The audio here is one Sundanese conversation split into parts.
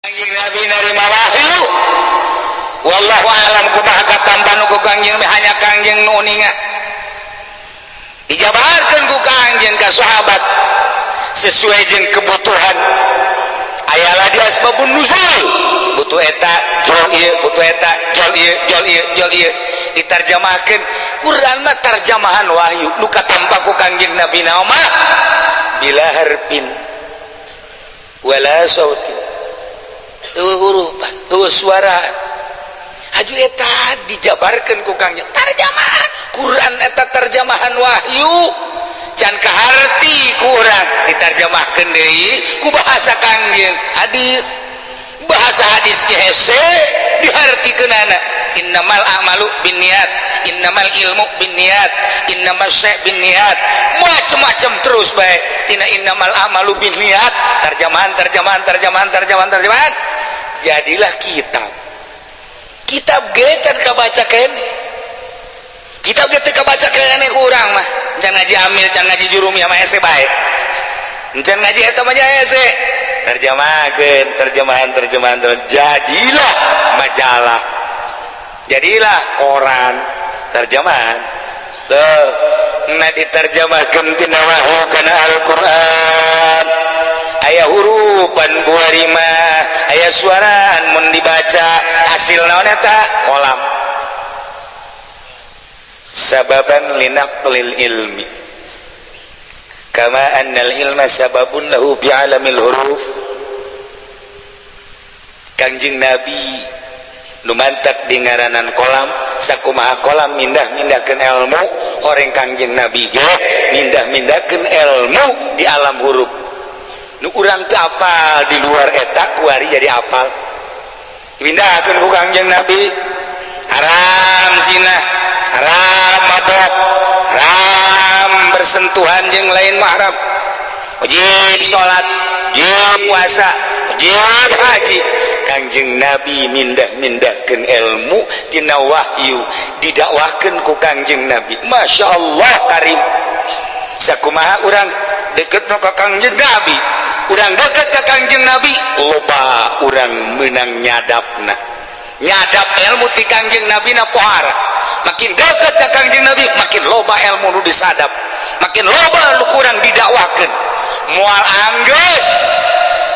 Kangjeng Nabi nerima wahyu, wallahu alam kumaha katampan ku Kangjeng, hanya Kangjeng nu uninga. Dijabarkeun ku Kangjeng ka sahabat sesuai jeung kebutuhan. Ayalah di asbabun nuzul, butuh eta jol ieu, butuh eta jol ieu, jol ieu, jol ieu, ditarjamahkeun. Quran mah tarjamahan wahyu nu katampa ku Kangjeng Nabi mah bila harfin wala sautin, eueuh hurupan, eueuh suaraan. Haju eta dijabarkeun ku Kangjeng, tarjamahan Quran eta tarjamahan wahyu. Can kaharti ku urang, ditarjamahkeun deui ku bahasa Kangjeng, hadis. Bahasa hadis ge hese dihartikeunana. Innamal a'malu binniyat, innamal ilmu binniyat, innamal syai' binniyat, macam-macam terus bae tina innamal a'malu binniyat. Terjemahan, terjemahan, terjemahan, terjemahan, terjemahan, jadilah kitab. Kitab ge can kabaca kene, kitab ge teu kabaca kene ku urang mah. Can ngaji amil, can ngaji jurumiyah mah hese bae. Can ngaji eta mah hese. Terjemahkeun, terjemahan, terjemahan, terjemahan, jadilah majalah, jadilah koran, terjemahan tuh. Nah, diterjemahkan tina wahyu kana Al-Qur'an, aya hurupan kuari mah, aya suaraan mun dibaca. Hasil naon eta? Kolam sababan linaqlil ilmi, kama annal ilma sababun lahu bi'alamil huruf. Kangjeng Nabi nu mantak di ngaranan kolam. Sakumaha kolam mindah-mindahkeun ilmu, horeng Kangjeng Nabi ge mindah-mindahkeun ilmu di alam huruf nu urang teu apal. Di luar eta kuari jadi apal, pindahkeun ku Kangjeng Nabi. Haram zina, haram mabok, haram bersentuhan jeung lain mahram, wajib salat, wajib puasa, wajib haji. Kangjeng Nabi mindah-mindahkeun ilmu tina wahyu, didakwahkeun ku Kangjeng Nabi. Masya Allah karim. Sakumaha urang deket ka Kangjeng Nabi, urang deket ka Kangjeng Nabi, loba urang menang nyadapna, nyadap ilmu ti Kangjeng Nabi na pohara. Makin deket ka Kangjeng Nabi, makin loba ilmu nu disadap, makin loba nu kurang didakwahkeun. Moal anggeus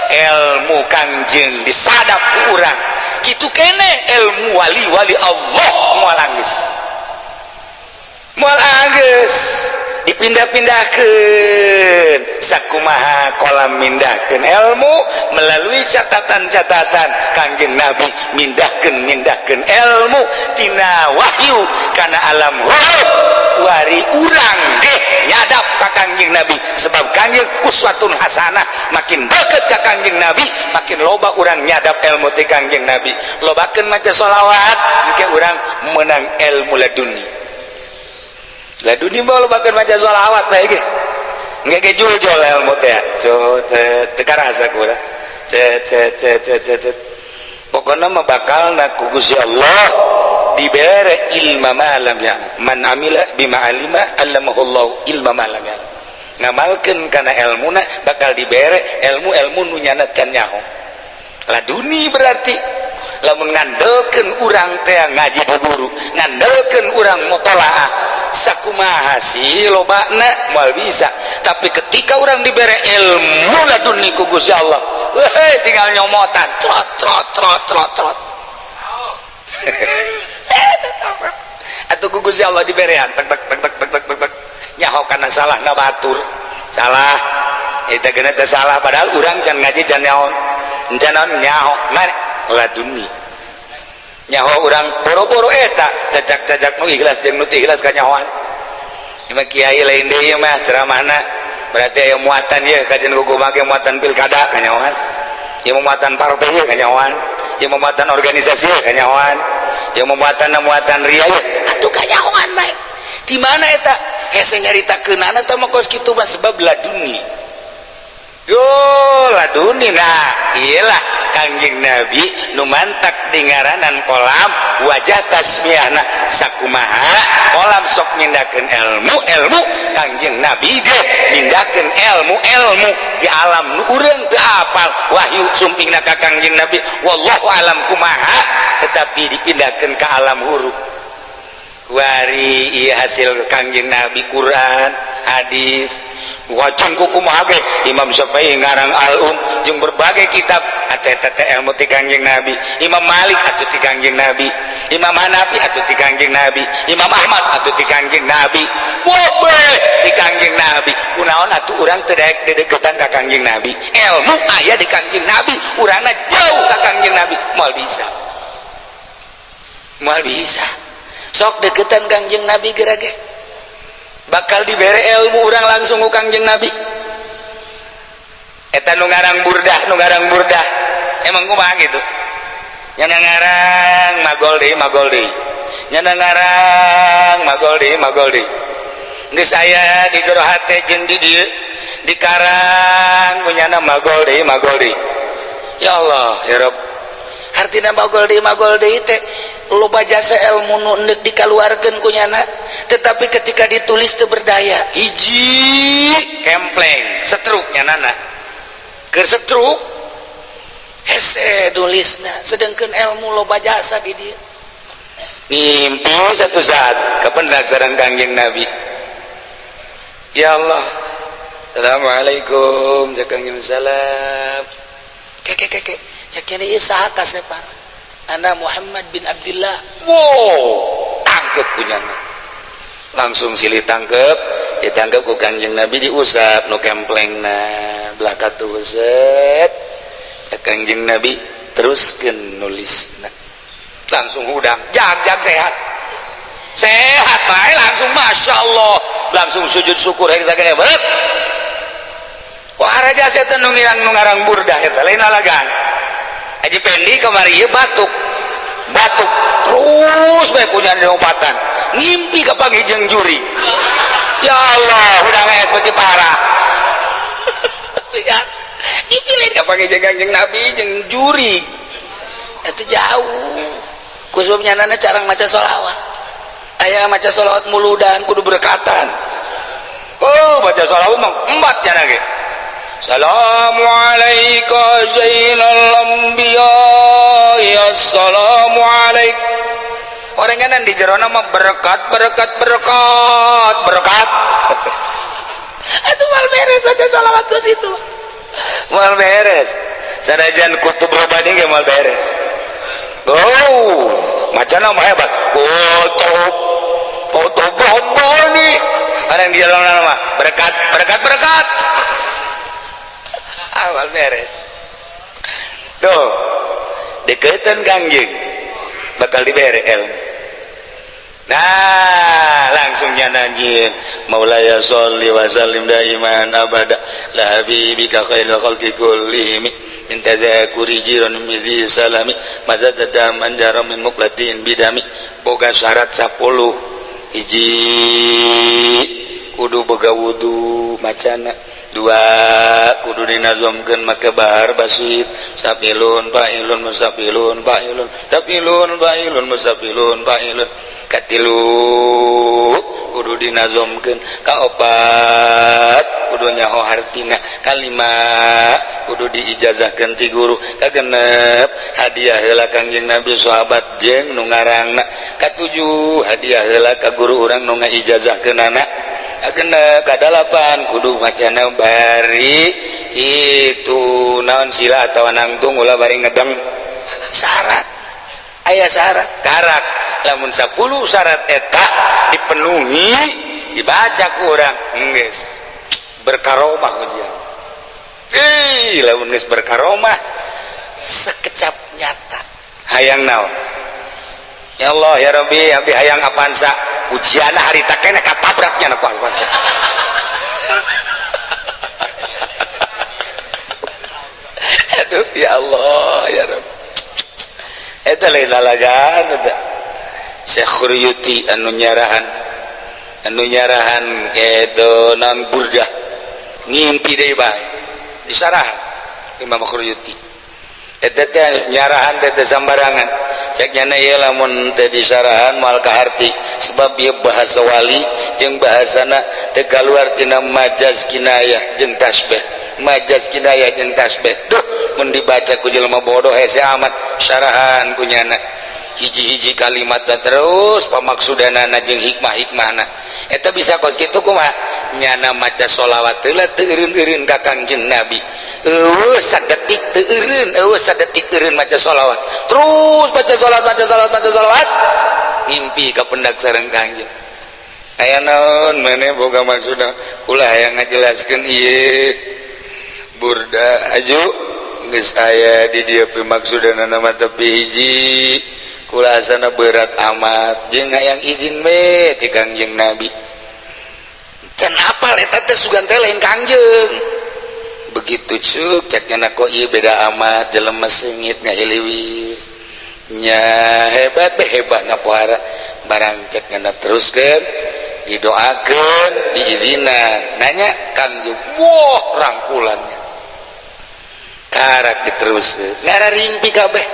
ilmu Kangjeng disadap ku urang. Kitu kene ilmu wali-wali Allah, moal anggeus, moal anggeus dipindah-pindahkeun. Sakumaha kolam mindahkeun ilmu melalui catatan-catatan, Kangjeng Nabi mindahkeun mindahkeun ilmu tina wahyu kana alam huruf. Kuari urang ge nyadap ka Kangjeng Nabi, sebab Kangjeng uswatun hasanah. Makin deket ka Kangjeng Nabi, makin loba urang nyadap ilmu ti Kangjeng Nabi. Lobakeun maca sholawat, engke urang menang ilmu laduni. Laduni mah lobakeun maca sholawat bae ge, engke ge jul-jul ilmu teh. Teu karasa ku urang. Cet cet cet cet cet cet. Pokokna mah bakal na ku Gusti Allah dibere ilma ma lam ya'lam. Man amila bima alima allamahullahu ilma ma lam ya'lam. Ngamalkeun kana ilmuna, bakal dibere ilmu-ilmu nu nyana can nyaho. Laduni berarti lamun ngandelkeun urang teh ngaji di guru, ngandelkeun urang mutolaah, sakumaha sih lobana moal bisa. Tapi ketika urang dibere ilmu laduni ku Gusti Allah, weh, tinggal nyomotan, trot trot trot trot trot. Atau ku Gusti Allah diberean, tek tek tek tek tek tek tek tek, nyaho kana salah na batur, salah eta geuna teh salah, padahal urang can ngaji, can nyaho, can naon nyaho mana laduni. Nyaho urang boro-boro eta cacak-cacak nu ikhlas jeung nu teu ikhlas kanyahoan. Ieu mah kiai lain deui mah ceramahna, berarti aya muatan ye kajian gugu make muatan pilkada kanyahoan, ieu muatan partai ye kanyahoan, ieu muatan organisasi ye kanyahoan, ieu muatan muatan ria ye atuh kanyahoan bae. Di mana eta hese nyaritakeunana teh mah kos kitu mah, sebab laduni. Yo laduni. Nah, iyalah. Kangjeng Nabi nu mantak dingaranan kolam wajah tasmiahna sakumaha kolam sok mindakeun ilmu ilmu, Kangjeng Nabi ge mindakeun ilmu ilmu di alam nu urang teu apal. Wahyu sumpingna ka Kangjeng Nabi, wallahu alam kumaha, tetapi dipindahkeun ke alam huruf. Wari ieu hasil Kangjeng Nabi, Quran, hadis, wajeng kumaha ge. Imam Syafi'i ngarang Al-Um jeung berbagai kitab atau eta teh ilmu ti Kangjeng Nabi. Imam Malik atuh ti Kangjeng Nabi, Imam Hanafi atuh ti Kangjeng Nabi, Imam Ahmad atuh ti Kangjeng Nabi, bobe ti Kangjeng Nabi. Kunaon atuh urang teu daek dedeketan ka Kangjeng Nabi? Ilmu aya di Kangjeng Nabi, urangna jauh ka Kangjeng Nabi, moal bisa, moal bisa. Sok deketan Kangjeng Nabi geura ge bakal dibere ilmu urang langsung ku Kangjeng Nabi. Eta nu ngarang Burdah, nu ngarang Burdah emang kumaha gitu nya? Ngarang magol deui, magol deui nya, ngarang magol deui, magol deui. Geus aya di jero hate jeung di dieu dikarang kunyana, magol deui, magol deui. Ya Allah, ya Rabb. Artina magol deui, magol deui teh loba jasa ilmu nu endek dikaluarkeun kunyana, tetapi ketika ditulis teu berdaya. Hiji kempleng setruk nyanana, keur setruk. Hese nulisna, sedangkan ilmu loba jasa di dieu. Mimpi satu saat kapan sareng Kangjeng Nabi. Ya Allah, assalamualaikum. Cek Kangjeng, salam. Keke keke, cek ini ieu saha kasepan? Ana Muhammad bin Abdullah. Wow, tangkep punyana, langsung silih tangkep, ditangkep ku Kangjeng Nabi, diusap nu kemplengna belah katuh set. Cek Kangjeng Nabi, teruskeun nulisna. Langsung hudang jag jag, sehat sehat bae langsung. Masya Allah, langsung sujud syukur kita kene berat. Wah, raja setan nu ngarang, nu ngarang Burdah eta lain lalagan. Haji Pendi kamari ieu batuk batuk terus bae, punya diobatan, ngimpi kapanggih jeung jurig. Ya Allah, udah ngees beuki parah ya. Ngimpi kapanggih jeung Kangjeng Nabi jeung jurig. Itu jauh ku sebab nyanana carang maca sholawat. Aya maca sholawat muludan kudu berkatan. Oh, baca sholawat mah empat nya ge. Assalamualaikum zainal anbiya, ya assalamualaikum. Orang kan di jerona mah berkat berkat berkat berkat. Itu mal beres baca sholawat ke situ. Mal beres, sanajan kutub robani ge mal beres. Oh, macana mah hebat, kutub kutub robani. Orang di dalam nama berkat berkat berkat, awal beres. Tuh, deketan Kangjeng bakal dibere ilmu. Nah, langsung nyanyiin Maulaya sholli wa sallim daiman abada la habibika khairil khalqi kullihim min tazakuri jiran midhi salami mazadada manjara min muqlatin bidami. Boga syarat 10. Hiji, kudu boga wudu macana. Dua, kudu dinazomkeun make bahar basit, sapilun fa'ilun musafilun fa'ilun sapilun fa'ilun musafilun fa'ilun. Katilu, kudu dinazomkeun. Kaopat, kudu nyaho hartina. Kalima, kudu diijazahkeun ti guru. Kagenep, hadiah heula Kangjeng Nabi, sahabat jeung nu ngarangna. Katujuh, hadiah heula ka guru urang nu ngaijazahkeunana. Kagenep, kadalapan, kudu macana bari itu naon, sila atau nangtung, ulah bari ngedeng. Syarat aya syarat. Karak lamun 10 syarat eta dipenuhi, dibaca ku urang geus berkaromah ujian. Ih, lamun geus berkaromah sekecap nyata. Hayang naon? Ya Allah, ya Rabbi, abdi hayang Avanza. Ujiana harita keneh katabraknya ku Avanza. Aduh, ya Allah, ya Rabbi, eta lain lalagan eta. Syekh Khuriyuti anu nyarahan itu non Burdah ngimpi deui bae, disarahan Imam Khuriyuti. Eta teh nyarahan teh teu sambarangan. Cek nyana ieu lamun teu disarahan moal kaharti, sebab ieu bahasa wali jeung bahasana teu kaluar tina majaz kinayah jeung tasbih. Majaz kinayah jeung tasbih. Duh, mun dibaca ku jelema bodoh hese amat. Syarahan ku nyana hiji-hiji kalimat dan terus pamaksudanana jeung hikmah-hikmahna. Eta bisa kos kitu kumaha? Nyana maca sholawat heula teu eureun-eureun ka Kangjeng Nabi. Eueuh sadetik teu eureun, eueuh sadetik eureun maca sholawat. Terus baca sholawat, baca sholawat, baca sholawat. Ngimpi ka pendak sareng Kangjeng. Aya naon maneh boga maksudna? Kula hayang ngajelaskeun ieu. Burda aju geus aya di dieu pimaksudanana mah tapi hiji. Kula asana berat amat jeung hayang izin we ti Kangjeng Nabi. Can apal eta teh sugan teh lain Kangjeng. Begitu cuk cek nyana kok ieu beda amat jelema seungit ngahiliwir. Nya hebat be hebatna pohara barang cek nyana teruskeun didoakeun diizinan nanya Kangjeng, wah rangkulannya karak diteruskeun ngararimpi kabeh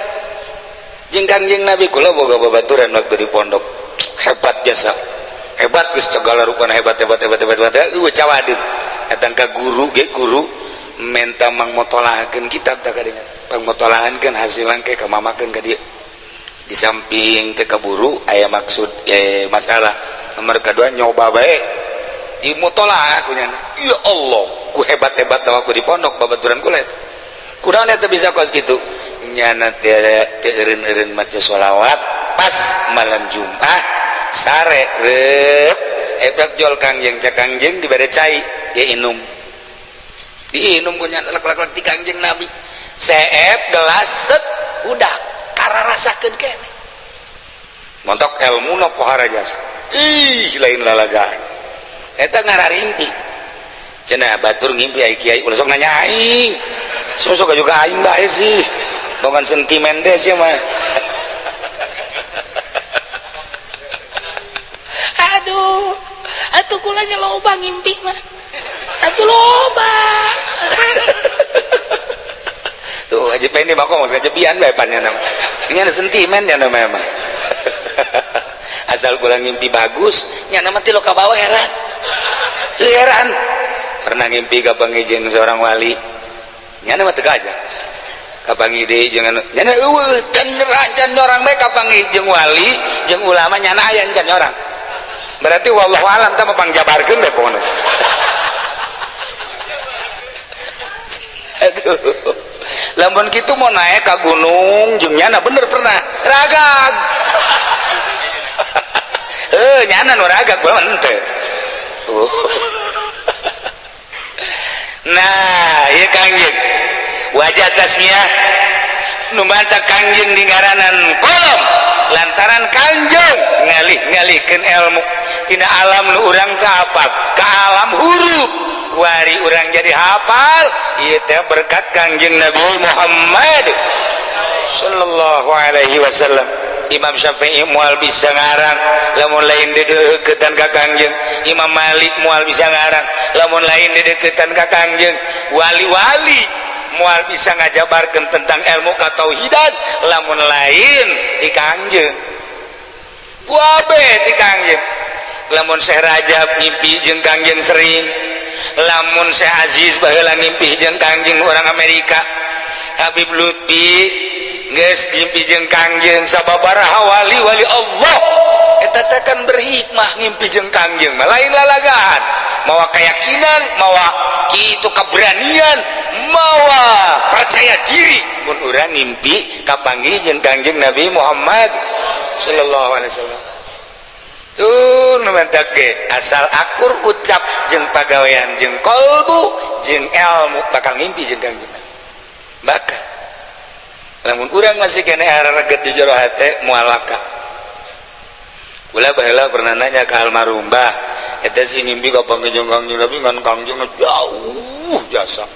jeung Kangjeng Nabi. Kula boga babaturan waktu di pondok hebat jasa hebat geus segala rupana hebat hebat hebat hebat hebat eueuh cawadeun datang ka guru ge guru menta mangmotolahakeun kitab tak kadinya pangmotolahankeun hasil ke kamamakeun ka dieu. Di samping teu kaburu aya maksud masalah nomor kedua nyoba bae di mutolaah ku nyana. Ya Allah, ku hebat-hebat waktu di pondok babaturan kula eta kunaon eta bisa kos kitu? Nyana teu eureun-eureun maca sholawat pas malam Jumat sare reup ebrak jol Kangjeng cek Kangjeng dibere cai dia inum diinum ku nyana lek-lek ti Kangjeng Nabi seep gelas set udah kararasakeun keneh montok ilmuna pohara jasa. Ih lain lalagaan eta ngararimpi cenah batur ngimpi ai kiai ulah sok nanya aing sok juga aing bae sih bongan sentimen deh sih mah. Aduh, atuh kulanya loba ngimpi mah. Atuh loba. Tuh aja pengen mah kok ngajebian bae pan nya nama. Ini ada sentimen nya nama emang. Asal kula ngimpi bagus, nya nama ti lo ka bawah heran. Heran. Pernah ngimpi kapanggih jeung seorang wali. Nya nama teu aja. Kapanggih deui jeung anu nyana eueuh can can orang bae kapanggih jeung wali jeung ulama nyana aya can orang. Berarti wallahu alam tah pangjabarkeun bae pokona. Aduh. Lamun kitu mau naik ka gunung jeung nyana bener pernah ragag. Heuh nyana nu ragag kula mah henteu. Nah, ieu Kangjeng. Wajah tasmiah nu mantap Kangjeng di ngaranan kolom lantaran Kangjeng ngalih-ngalihkeun ilmu tina alam nu urang teu hafal ka alam huruf kuari urang jadi hafal ieu teh berkat Kangjeng Nabi Muhammad sallallahu alaihi wasallam. Imam Syafi'i moal bisa ngarang lamun lain dideuketan ka Kangjeng. Imam Malik moal bisa ngarang lamun lain dideuketan ka Kangjeng. Wali-wali moal bisa ngajabarkeun tentang ilmu katauhidan lamun lain di Kangjeng. Wabe di Kangjeng. Lamun Syekh Rajab ngimpi jeung Kangjeng sering, lamun Syekh Aziz baheula ngimpi jeung Kangjeng orang Amerika, Habib Lutfi geus ngimpi jeung Kangjeng sababaraha wali-wali Allah eta teh kan berhikmah ngimpi jeung Kangjeng mah lain lalagaan, mawa keyakinan, mawa kitu keberanian, mawa percaya diri mun urang ngimpi kapanggih jeung Kangjeng Nabi Muhammad sallallahu alaihi wasallam. Tuh nu mentak ge asal akur ucap jeung pagawean jeung kolbu jeung ilmu bakal ngimpi jeung Kangjeng. Bakal lamun urang masih kene areget di jero hate moal waka. Kula baheula pernah nanya ka almarhum Mbah, eta sih ngimpi kapanggih jeung Kangjeng Nabi ngan Kangjeng jauh jasa.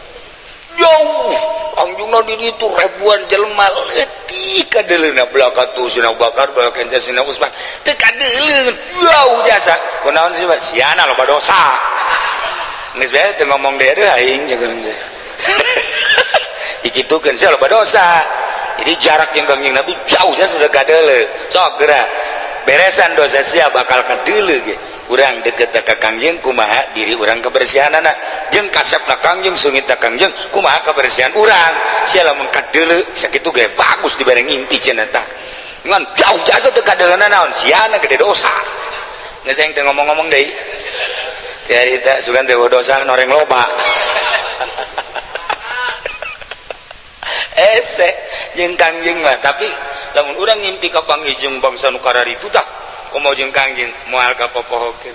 Jauh Kangjengna di ditu ribuan jelema leutik kadeuleuna belaka tuh Sina Bakar belaka Sina Usman teu kadeuleun jauh jasa. Kunaon sih Pak? Siana loba dosa. Geus bae teu ngomong deui aing jeung teh. Dikitukeun sia loba dosa. Jadi jarak yang Kangjeng Nabi jauh jasa sudah kadeuleu. Sok geura beresan dosa sia bakal kadeuleu ge. Urang deket ka Kangjeng, kumaha diri urang kebersihanana jeung kasepna Kangjeng, seungitna Kangjeng, kumaha kebersihan urang. Sia lamun kadeuleu sakitu ge bagus dibere ngimpi cenah tah. Ngan jauh jasa teu kadeuleuna naon, siana gede dosa. Geus aing teu ngomong-ngomong deui. Teu harita sugan teu dosa noreng loba. Ese jeung Kangjeng mah, tapi lamun urang ngimpi ka panggih bangsa nu kararitu tah komo jeung Kangjeng moal kapopohokeun.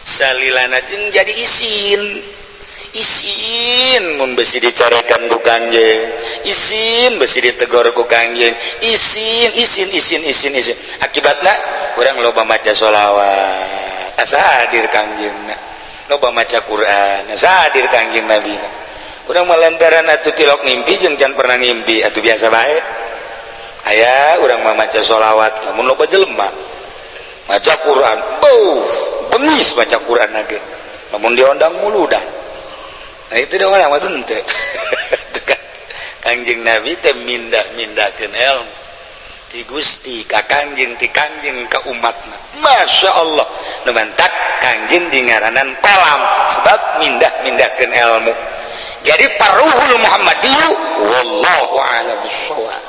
Salilana jeung jadi isin. Isin mun besi dicarekan ku Kangjeng, isin besi ditegor ku Kangjeng, isin isin isin isin isin. Akibatna urang loba maca sholawat, asa hadir Kangjengna. Loba maca Quran, asa hadir Kangjeng Nabina. Urang mah lantaran atuh tilok ngimpi jeung can pernah ngimpi atuh biasa bae. Aya urang mah maca sholawat, lamun loba jelema maca Quran, beuh bengis maca Quran ge. Lamun diondang mulu dah. Nah itu dong orang mah teu. Kangjeng Nabi teh mindah-mindahkeun ilmu ti Gusti ka Kangjeng, ti Kangjeng ka umatna. Masya Allah, nu mantak Kangjeng dingaranan kolam sebab mindah-mindahkeun ilmu. Jadi paruhul Muhammadiyu wallahu a'lam bissawab.